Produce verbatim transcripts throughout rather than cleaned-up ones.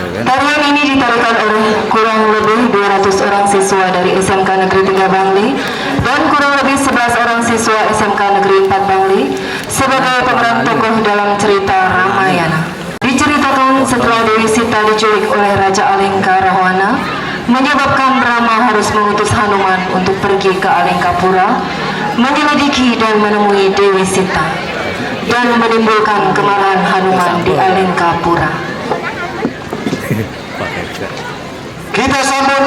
Tarian ini ditarikan oleh kurang lebih dua ratus orang siswa dari S M K Negeri tiga Bangli dan kurang lebih sebelas orang siswa S M K Negeri empat Bangli sebagai pemeran tokoh dalam cerita Ramayana. Diceritakan setelah Dewi Sita diculik oleh Raja Alengka Rahwana, menyebabkan Rama harus mengutus Hanuman untuk pergi ke Alengkapura, menyelidiki dan menemui Dewi Sita, dan menimbulkan kemarahan Hanuman di Alengkapura. Kita sambut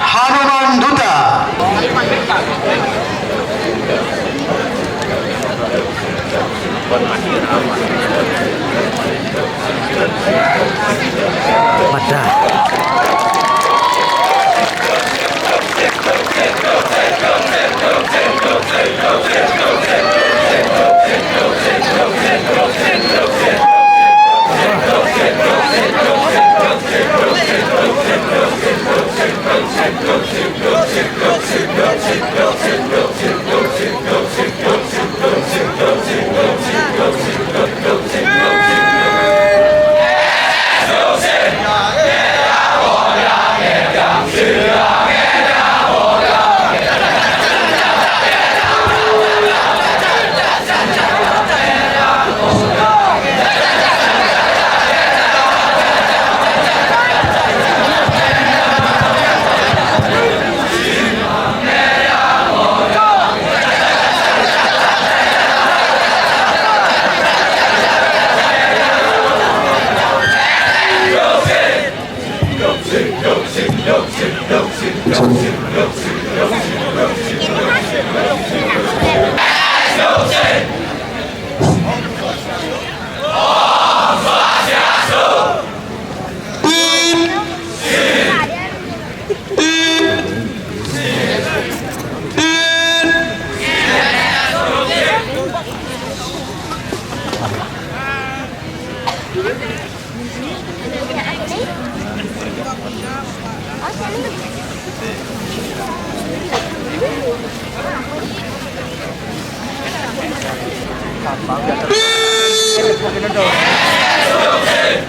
Hanuman Duta. Wadah.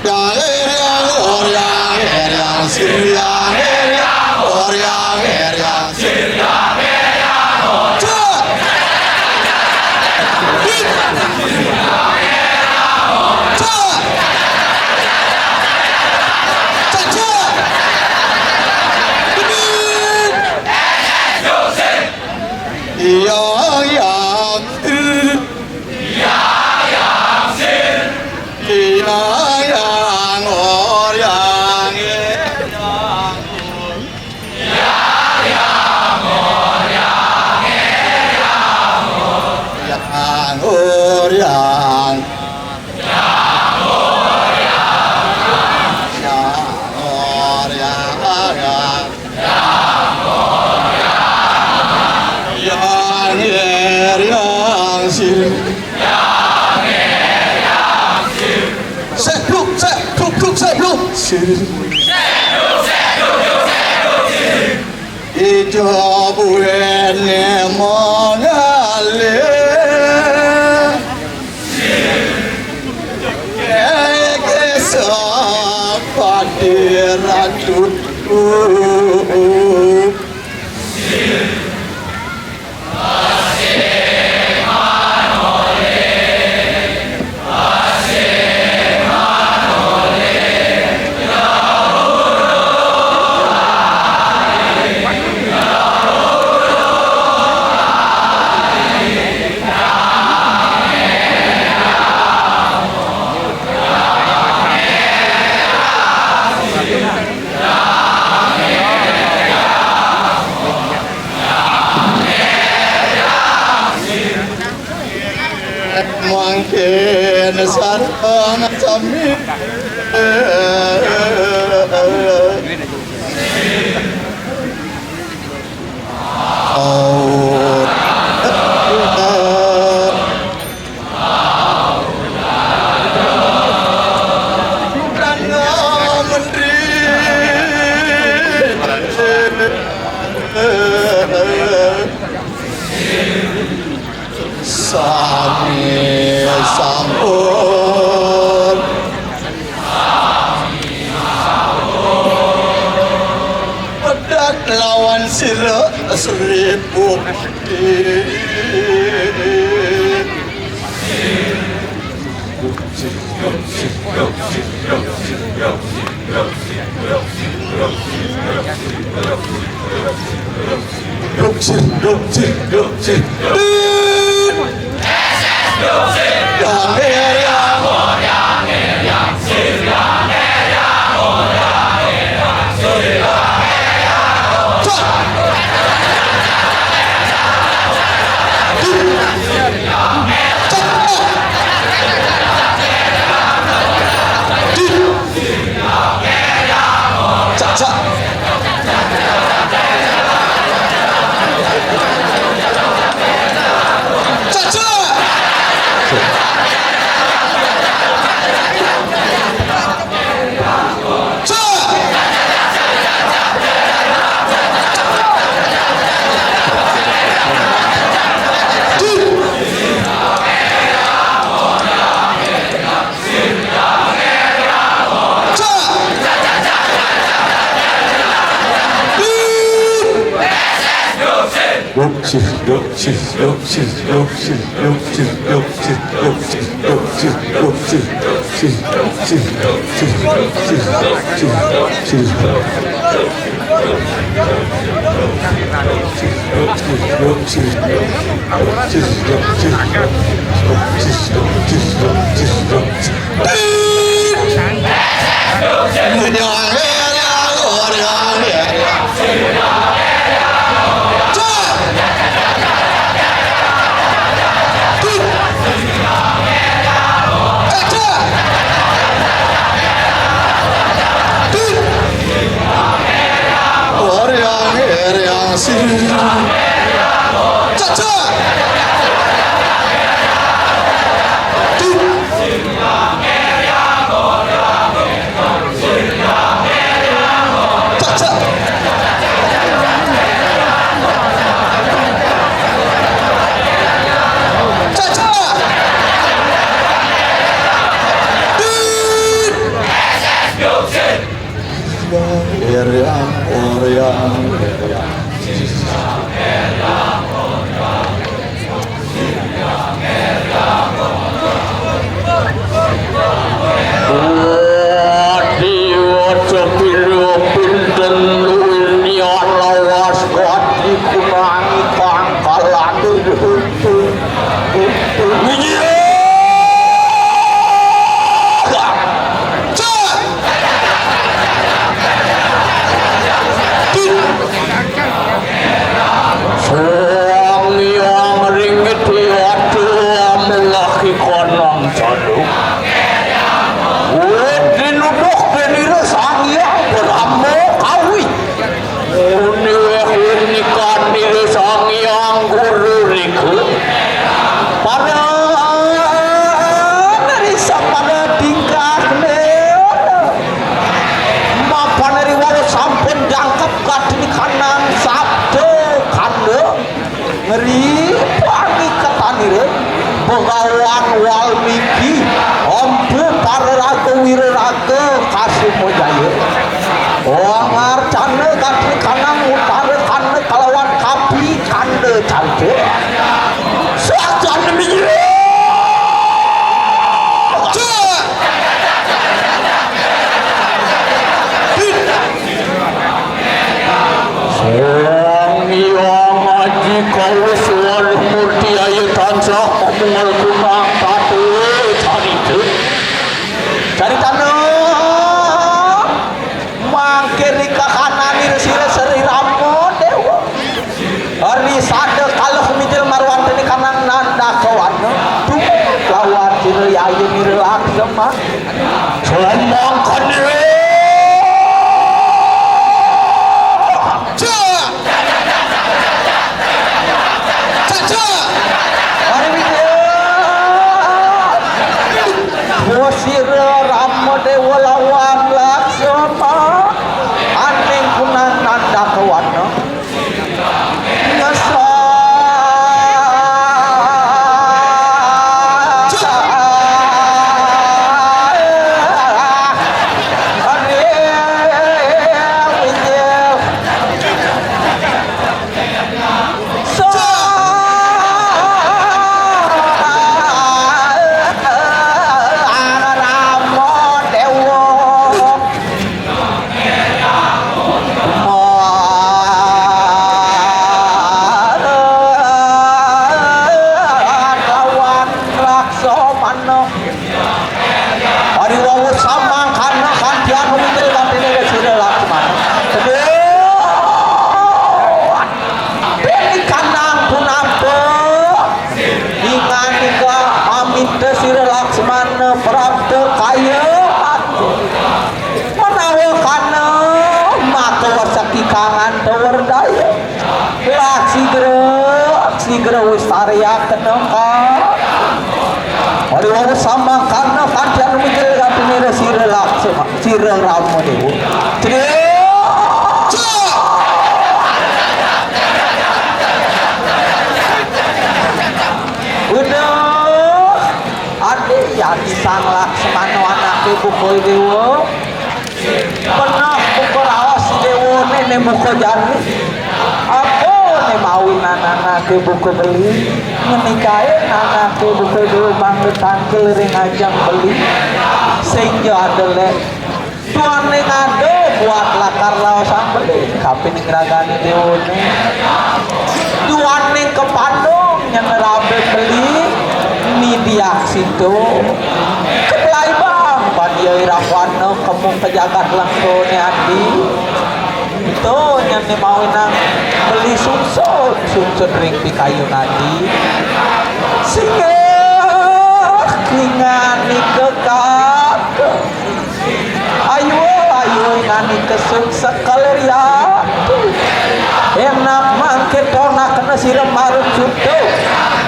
Yang, yang, yang, yang, oh, yang, yang, yang, yang, yang, yang, yang, sir. Sik, bruk, sik, bruk, bruk, sik, bruk. Sir. Ijo buene mongale. Keke sapa diratu. Mangkin sareng sami. Oh. Sami sampun. Seribu. Duk, sir, duk, sir, duk, sir. Dut. Yang her, yang hor, yang her, yang sir, yang her, yang hor, yang her, yang sir, yang her, yang hor. Cak. Dut. Cak. Dut. Cak, cak. Cak, cak. Cak. Dut. Wadi ojo pilu pinten luwih niat lawas wadi kunang kang kalandur. Minyak. Cek. Sang Hyang Ringkit Yada melaki kanang jaduk. Wit dinuduh denira Sang Hyang Brahma kawi. Muni weh unikan diri Sang Hyang Guru Riku. Para dari sapara tingkah ne. Mapan riwau sampun jangkep kadhi kanang sabda kanda ngeri pangi ketanira Begawan Walmiki Empu Pararaga Wiraraga Kasuma Jaya. Oh ngarcana kadhi kanang utara kanda kalawan kapi kanda carca. Sajan minggir. Sang Hyang Aji Kawiswara Murti Ayu tansah kamungal kunang tatuwe carita. Caritana mangke rika kanani sira Sri Rama Dewa. Ari sada kaluh mijil marwantene kanang Nandakawana. Tumut lawan sira Yayu Nira Laksema. Sumangkene. Cek. Cek, cek. Ari Widya. Sira Rama Dewa lawan Laksema. Aning kunang Nandakawana. Ngesa. Cek. Ari wawuh samangkana kantian humijil kanti nira sira Laksmana. Aduh. Deni kandang punapa? Inganika aminta sira Laksmana prapta kaya mati. Menawa kana maka wasaki kangan tawerdaya. Lah sigra, sigra wistarya kena ka. Ari wau samangkana kantian mijil kanti nira sira Laksma, sira Rama Dewa. Cria! Udah, ade yati Sang Laksmana anake buka dewa. Penah buka raos dewane ne buka jani. Apa ne mawinan anake buka beli? Ngenikain anake buka dewa mangda tangkil ring ajeng beli. Sing ja ada le. Tuan ning ada buat lakar raosang beli. Kapining ragane dewane. Duaning kapandung nyen rabe beli nidiak situ. Keblai bang, badia irawana kemu ka jagat lengkone adi. Ento nyen ne mawinan beli sungsut, sungsut ring pikayun adi. Singgah inganika kaka. Ayu, ayu, inganika sungsut kaleria. Enak mangke tonakna sira Marucuda.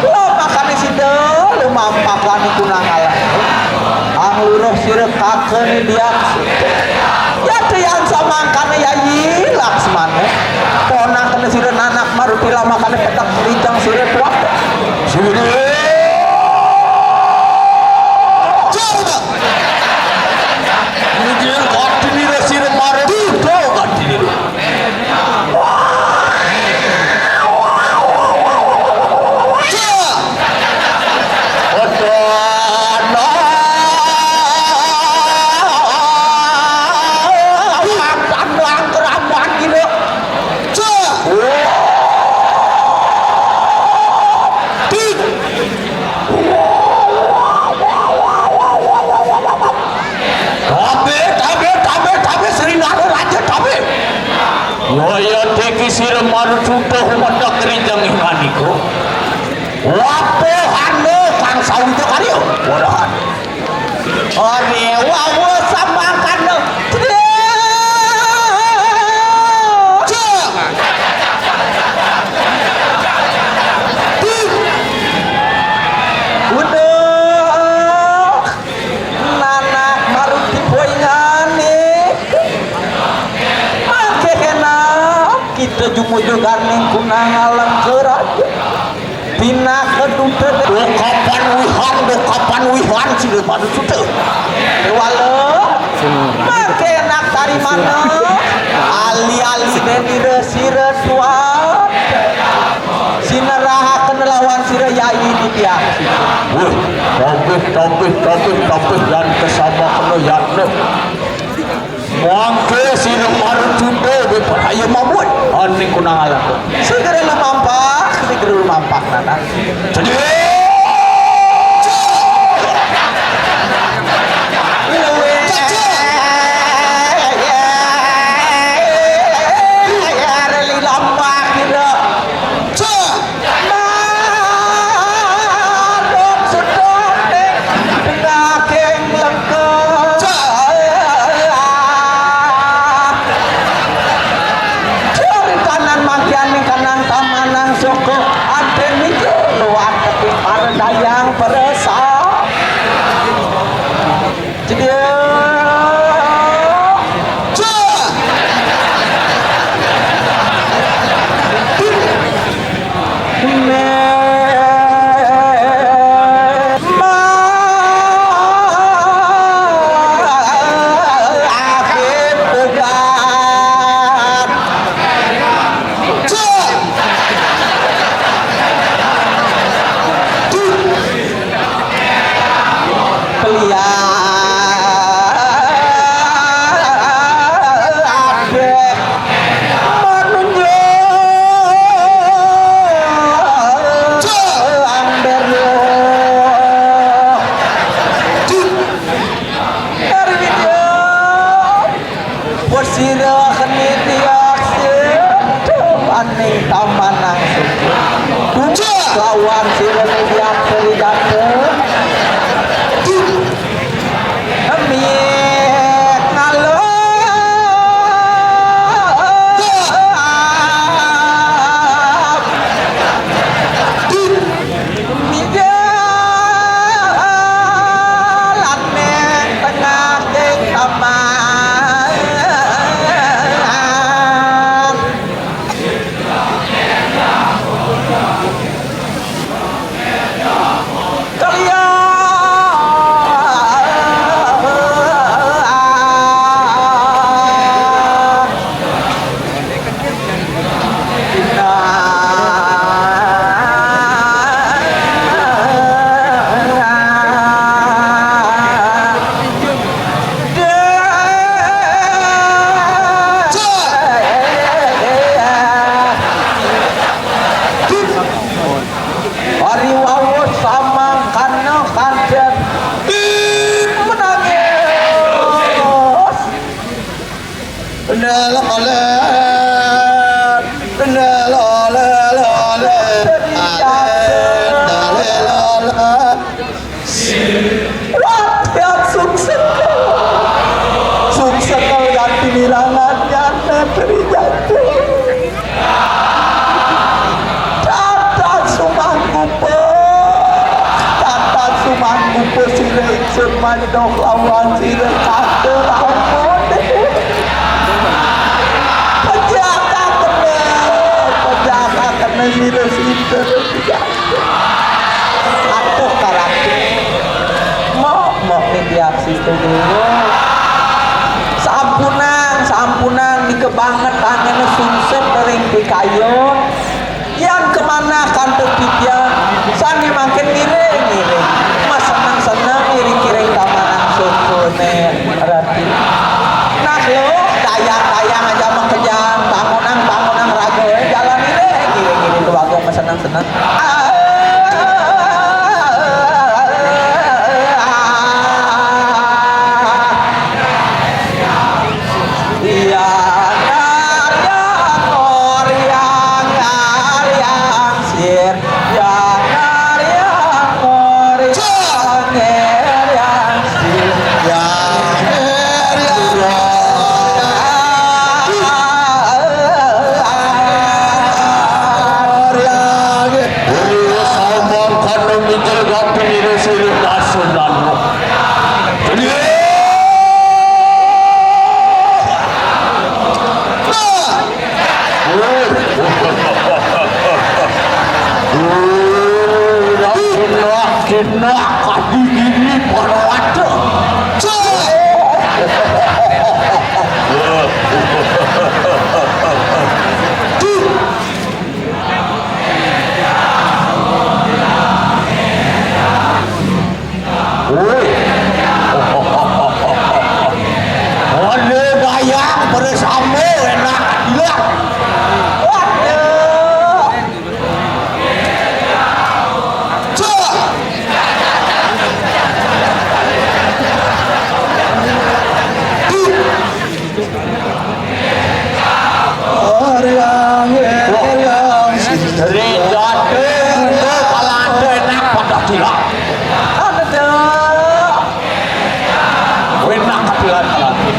Lo makane sida, lo mampak lani kunang alam. Ang luruh sira kaka nidiak. Ya tiang samangkana Yayi Laksmana. Tonakna sira nanak Maruti lamakane pedek rijang sira tuak. Sira. Coba. Mijil Kartini Resi Remaru Duto Kartini. Cek. Odana. Pandang keramat gila. Cek. Tik. Tabe, tabe, tabe, tabe, Sri Nagaraja, tabe. Waya teki sira Marucuda humedek rijeng inganika. Wapuhana Kang Sawita Karya. Wadahan. Ore wawa samangkana. Cek. Uduh, nanak Maruti poingane. Mangke kena kita jumujuganing kunang alengkaraja. Pinaka duta de- Dokapan wihan, dokapan wihan, sila pada suta. Dewala. Mangke enak tari mana? Ali-ali denira sira tuan. Sinerahaken lawan sira Yayi Ditya. Wih, topih, topih, topih, topih, yan kesama kena yatne. Mangke sira Marucuda beparaya mamut. Aning kunang alam. Segera lumampak, segera lumampak, nanak. Jadi. Cek. Madok sedane daging lega. Ceritanan mangkianing kanang tamanang soko anten mija luar tepi para dayang peresa. Cedia. Cek. Kelian manunjuk amber. Wah, yang sukses. Sukses kalau yang pinirangan, yang negeri jatuh. Tata sumanggupa. Tata sumanggupa sira ingsun mandoh lawan sira kata lawan. Pejaka kena, pejaka kena sira sira. Atuh karatu. Mok, mok ning diaksi dulu. Sampunang, sampunang nika banget tangannya sungsep ring pikayun. Yang kemana kantuk titiang, sami mangkin ngiring, ngiring. Mas seneng-seneng ngiring-ngiring kamanang sukune reti. Nah lo, dayang-dayang aja makejang, bangunang, bangunang raga, eh, jalan ngiring, ngiring, ngiring, keluarga mas seneng-seneng. Iya, ngaryang, ngoryang, ngaryang, sir. Ya, ngaryang, ngoryang, ngaryang, sir. Ya, ngaryang, ngoryang. Iya, samangkana mijil gati nira sira dasunanu. Nah. Nah, kena kadi gini para wadah. Cek. Woi. Ada gayang pada sama enak gila. Waduh. Cek. Ring jati, ring kalante enak pada kilat. Enak kilat kalante.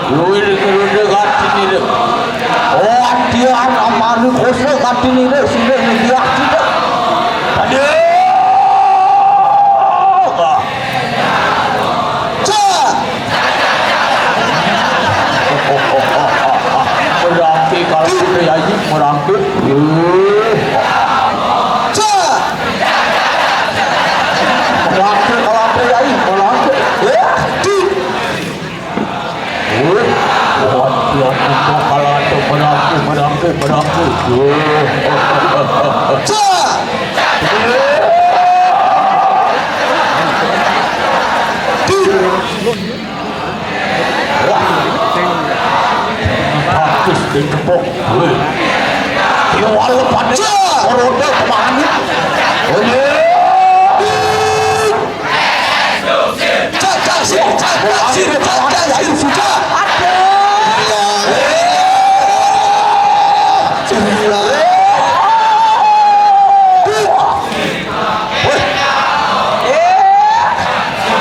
Luwih ngerude gati nire. Oh, atian amari kosa gati nire, sire ngegiah sire. Aduh. Cek. Merangke kalau kita nyanyi, merangke. Cek. Merangke kalau kita nyanyi, merangke. Eh, di. Wah, ya, itu kalah tuh, berangku, berangku, berangku. Cek. Wah. Bagus, ditepuk. Wih. Iwal pada roda kemana? Wih. Cak, cak, sir, cak, cak, sir, cak, cak, sir, cak. Aduh.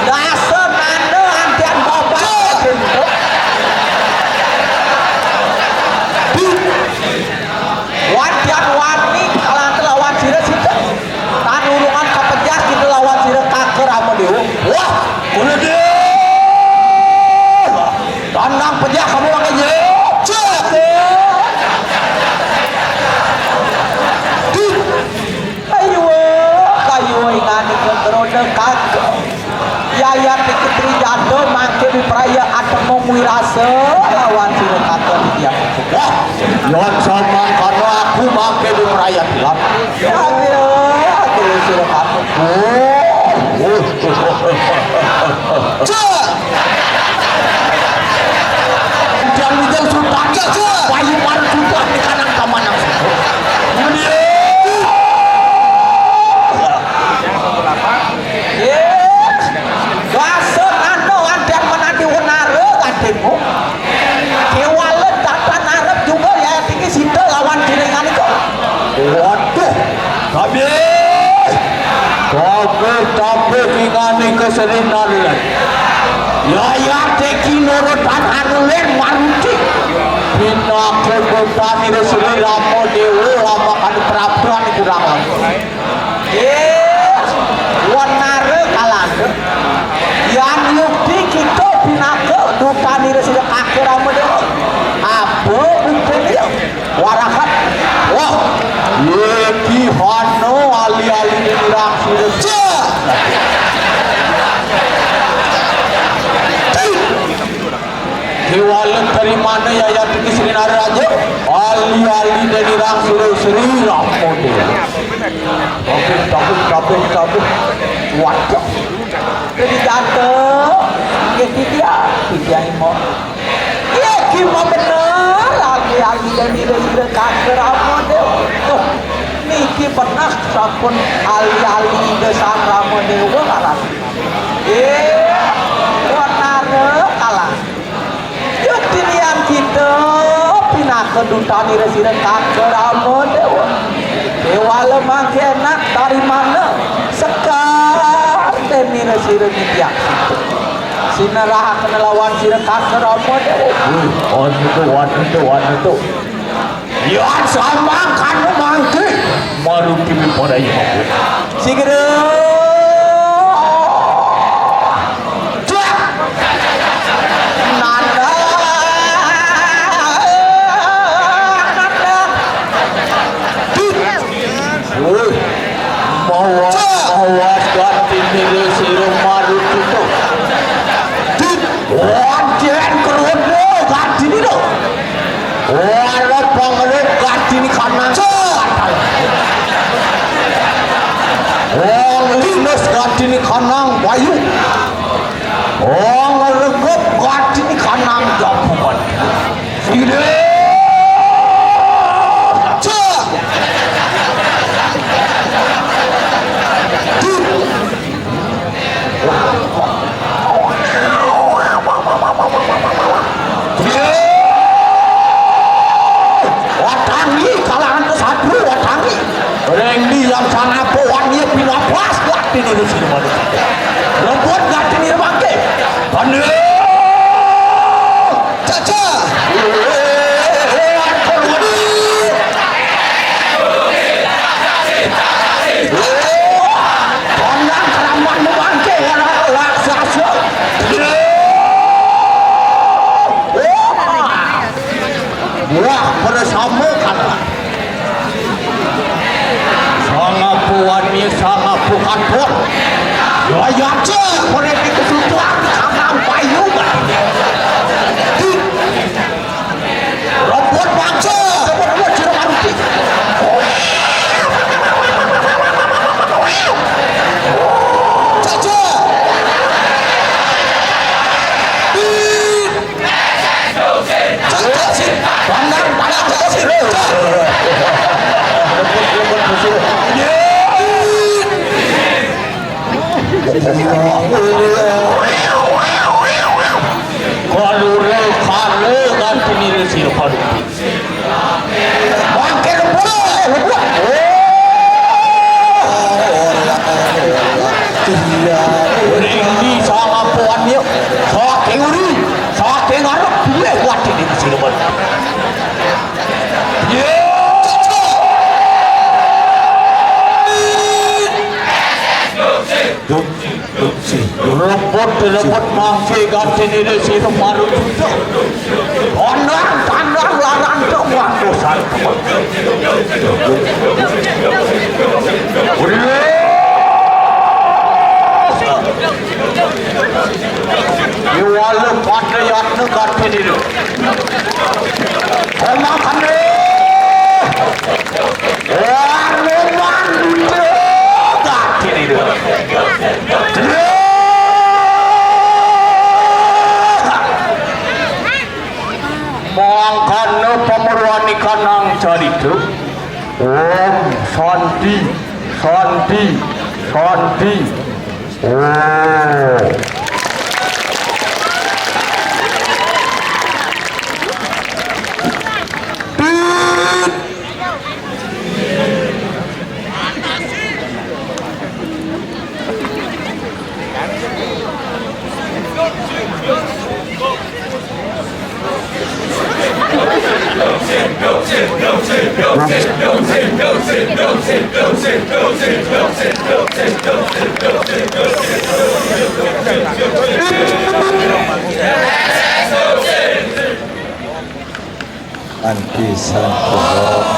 Dasar nanda antian babat. Wantian wani kalah lawan sira sida. Tan urungan kapejah kita lawan sira kaka Rama Dewa. Wah, kula deh. Tandang pejah kamu makan ye. Cek. Ayo, ayo, ingani ke roda kaka. Yayat Tri Jata mangke diperaya atemung wirasa lawan sira kaka dia. Wah, lawan samangkana aku mangke diperaya tilam. Aduh, aduh, sira kaka. Oh, oh. Cek. Bayu marang butuh di kanang kamanang. Nggih. Gasut anu anten menanti wenara kadému. Kéwala tatan arep juga ya tinggi sida lawan kiringan iku. Waduh. Kabéh. Kabéh-kabéh ingani keserinan. Yayate kinurut anu len maruti. Pinaka Dutani Sri Rama Dewa lamakan praptan kurang. Eh, wenara kalanda. Yan yukti kita pinaka Dutani Sri Kaka Rama Dewa. Apa buktinya? Warahat. Wah, iki hana ali-ali nirang sira. Cek. Déwala dari mana yayat iki Sri Naraja? Ali-ali nirang sira Sri Rama Dewa. Kabéh, kabéh, kabéh, kabéh. Waduh. Dadi jantung. Nggih, Ditya. Ditya Imo. Iya, ki mah bener, ali-ali dan ira-ira kanker amun, ya. Tuh, niki pernah sampun ali-ali Ida Sang Rama Dewa karan. Iya, wanara kalah. Yuk, tinian kita pinaka dutan ira-ira kanker amun, Dewa. Dewa lemah kenak dari mana? Sekar dan ira-ira nitiak. Sinerahaken lawan sira Kaka Rama Dewa. Wih, anu tuh, anu tuh, anu tuh. Yan samangkan mangke. Maruti mipada ibu. Sigera. Cek. Nanda. Nanda. Wih, mawas, mawas Kartini sira Maruti to. Dit, wancen krono Kartini to. Ora pangrep Kartini kanang. Wong linus Kartini kanang bayu. Wong regep Kartini kanang japungan. Sida. Cek. Watangi kalangan kesatru watangi. Rengdi yang sanapo wani pinapas waktu ini di sini manusia. Rebut gati nirmake. Pandai. Caca. Kondang keramat mebangke orang raksasa. Wah, pada sama kan. Sangapuan ni sangapukan pun. Layaca mereka kesutuan kakang payung. Robot bangsa, robot robot juru maruti. Caca. Caca sih. Pandang, pandang, caca sih. Kalure, kale, ganti nire sira kalure. Bangke rebut, rebut. Oh. Ring di sama puan yuk. Saking uri, saking arep, pilih ganti nire sira kalure. Ye. Rebut, rebut mangke ganti nire sira maru. Tandang, tandang, larang, dong, waduh, santu. Iwale pada yatna ganti nire. Omang kane. Mangkana Kanang carita. Om Santi, Santi, Santi. Om. Santi, Santi.